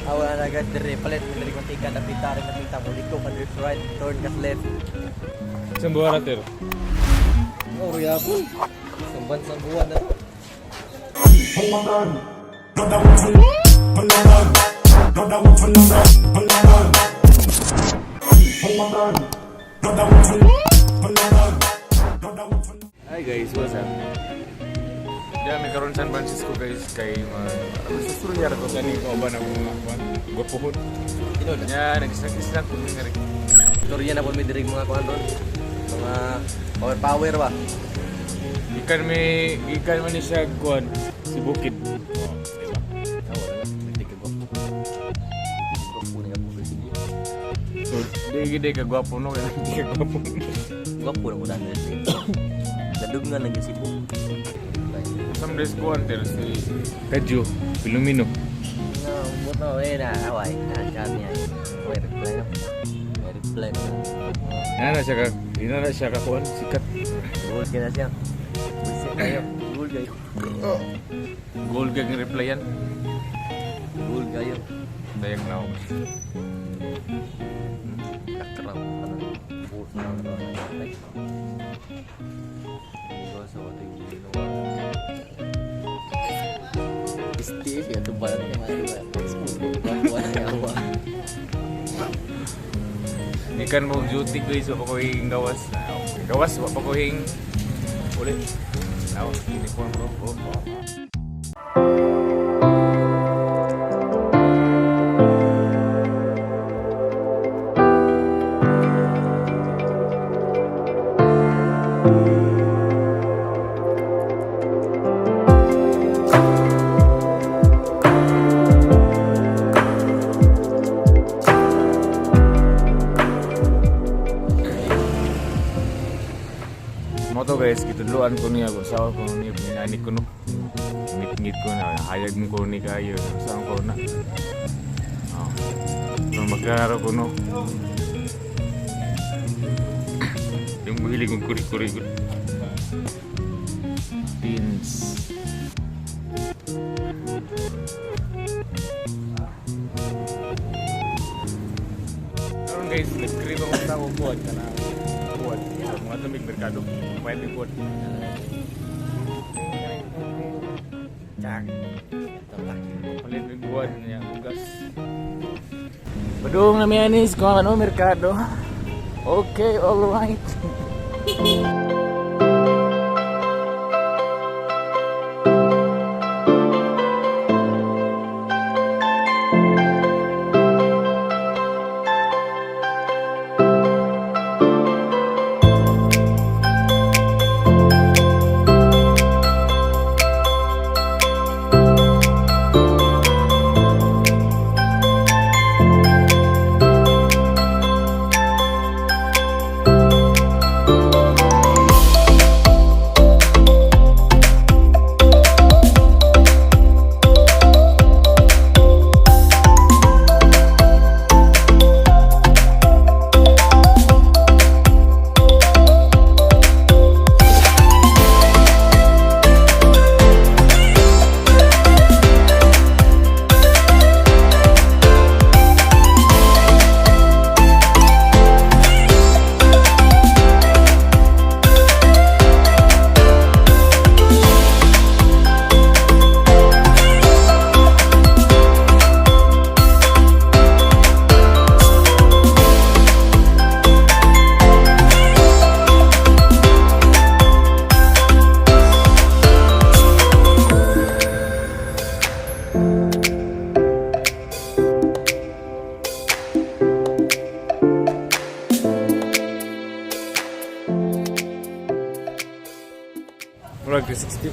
Awa na guys, dire palit mi diri mantika napita rin napita mo liko ka left right, turn ka left. Isang buwan natin. Oh, yapon. Isang bansang buwan na to. Hi guys, what's up? Diyan, may karon San Francisco guys kay mga susuryar ko sa ning kauban ang mga kuan. Gwapuhon. Tinuod. Nya nag-snack-snack ko nga rin. Storya na po mi diri mga kuan ron. Mga power power ba. Ikan man ni siya kuan si Bukid. Oh, di ba? Ah, wala na. Hindi ka gwapo. Hindi ka gwapo na gwapo sige. So, di gid ka gwapo no, kaya di ka gwapo. Gwapo na ko dami. Ladugnan lang yung Cebu. Some days kuan ter si Kadyo, Filomeno. No, buto eh na away. Na chat niya. May reply na. May reply na. Ina na siya ka, ina na siya ka kuan sikat. Gold ka na siya. Buset kayo. Gold kayo. Gold kag replyan. Gold kayo. Dayang now. Kakrap. Ano? Buhos na lang ito. Sa ating gino. Isti siya ito ba natin mga diba? Gwapo na yawa. Ikan mo duty guys, wa pa ko hing gawas. Gawas wa pa ko hing ulit. Aw, uniform bro. Oh, oh. Mo to guys, gitudloan ko niya, usawa ko niya, binani ko no. Ngit-ngit ko na, hayag mo ko ni kayo, saan ko na. Oh. So, magklaro ko no. Yung mahilig kong kuri-kuri ko. Beans. Karon guys, nag-crave ako sa ako buwan ka na buwan. Mga tumig merkado. Pwede buwan. Chak. Ito pa. Palit may buwan niya, bugas. Padung na mianis kung ano merkado. Okay, all right. Murag 360.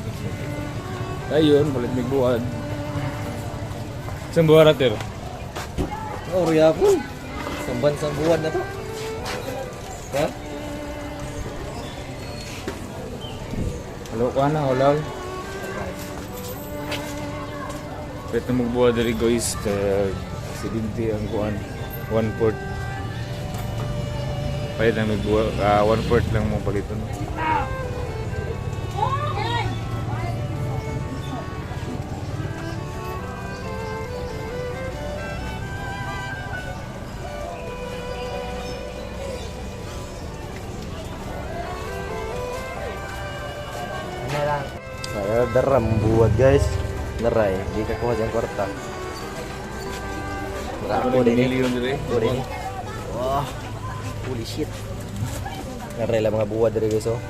Ayun, palit may buwan. Isang buwan natin. Oh, yapon. Isang bansang buwan na to. Ha? Halo ka na, wala. Pwede na magbuwa diri guys, kaya aksidente ang kuan. 1/4. Pwede na magbuwa, 1/4 lang mo paliton. No? Dara buwad, guys. Dara eh, di ka kuha diyang kwarta. Dara ako din eh. Million dire. Ako din eh. Wah, holy shit. Dara lang mga buwad dire, guys, oh.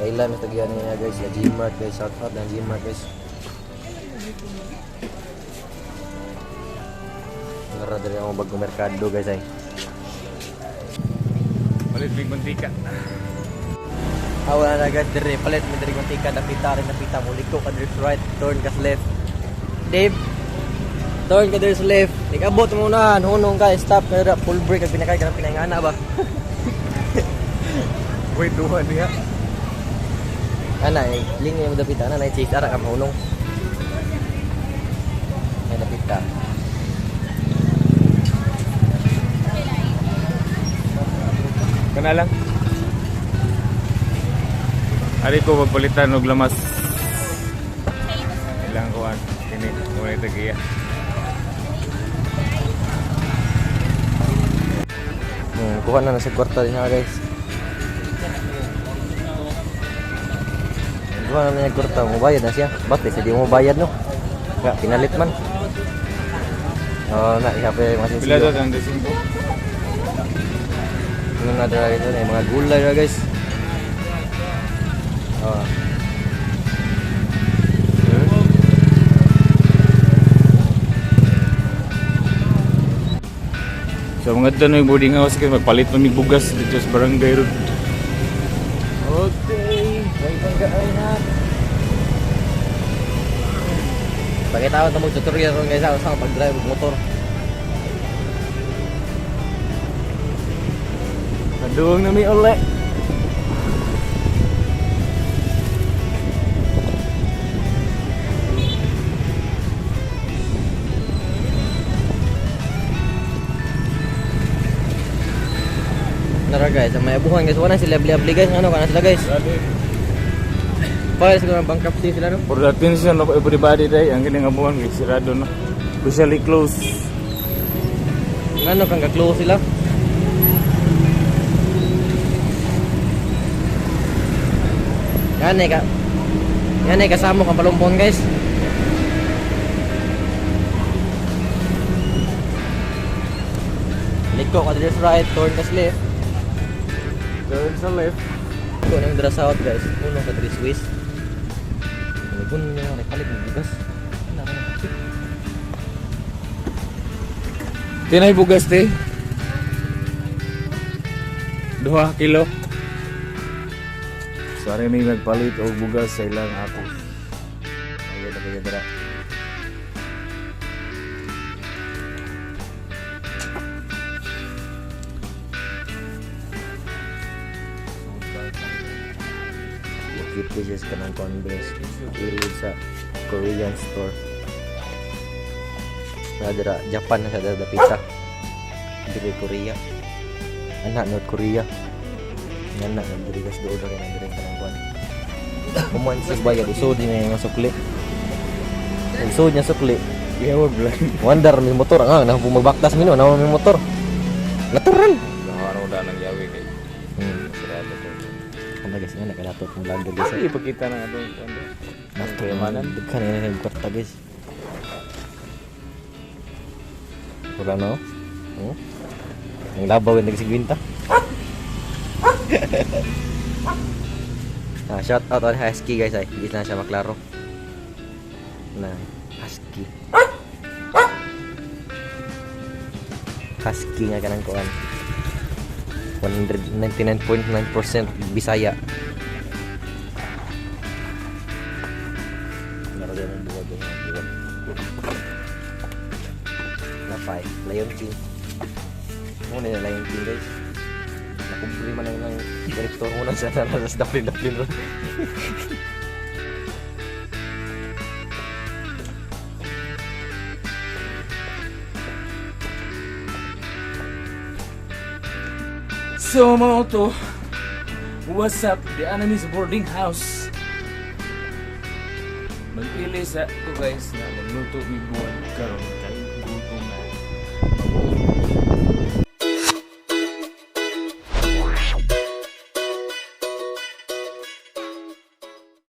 Kailan mas tagian niya, guys, la Gmart, guys, shout out ng Gmart, guys. Dara dire ang bagong merkado, guys, ay. Palit mig mantika. Ah, wala na, guys, dire palit mi dire mantika, dapita rin dapita mo liko ka dire sa right, turn ka sa left. Dave, turn ka dire sa left. Ikabot mo na, hunong ka, stop ka dira, full brake kag pinakay ka ng pinangana ba. Wait, duha diha. Ana, eh, lingay mo dapita ana, na chase ara ka mahunong. Ay dapita. Kana lang. Ari ko magpalitan og lamas. Ilang kuan kini mo tagiya. Kuha na na sa kwarta din ha, guys. Kuha na niya kwarta, mo bayad na siya. Bakit sa di mo bayad no? Nga, pinalit man. Oh, na ihape mga Pila sinsiyo. daw ang desinko? Ano na dara ito na mga gulay ra, guys. Oh. So mga dito yung boarding house kay magpalit pa mig bugas dito sa barangay road. Okay, may panggaay na. Pakita ko ito tutorial ron, guys, ako sa pag-drive og motor. Kaduong na mi uli. Nara, guys, ang may abuhan, guys, wala sila abli-abli, guys, ano kana sila, guys. File siguro ng bankruptcy sila no. For the attention of everybody day, ang kining abuhan kay sirado na. Officially closed. Ngano kang ga-close sila? Ngani ka. Ngani kasamo kang palumpon, guys. Liko ka diri sa right, turn ka sa left. Turn sa left. Liko nang dira south, guys. Uno ka diri Swiss. Ano niya nga palit ng bugas. Ano ka na? Tinay bugas te. 2 kilo. Sorry may nagpalit og bugas sa ilang ako. Ayun na kayo dira. Cute pieces ka ng Converse. Ilid sa Korean store. Na dira, Japan na sa dira dapita. Diri Korea. Anak North Korea. Ngana na diri guys doon ra kay na diri kanang kuan. Kuman sa bayad usod ni nga sukli. Usod niya sukli. Gihawag lang. Wonder may motor ang na bumagbaktas mino na may motor. Natural. Ano da nang yawi kay. Sirado to. Ano, guys, nga nakalatot ng vlogger, guys. Ay, ipakita na atong kuan. Kayamanan. Daghan na yung kwarta, guys. Wala na oh. Oh. Ang labaw yung nagsigwinta. Ah, shout out on Husky, guys, ay. Hindi na siya maklaro. Na Husky. Husky nga kanang kuan. 199.9% Bisaya. Meron din ang buwag yung mga buwag. Napay, Lion King. Muna yung Lion King, guys. Nakumpli man lang ng direktor muna sa nasa sa Dublin Dublin ron. So mo to. What's up? The enemy's boarding house. Magpili sa ko, guys, na magluto mi buwan karon.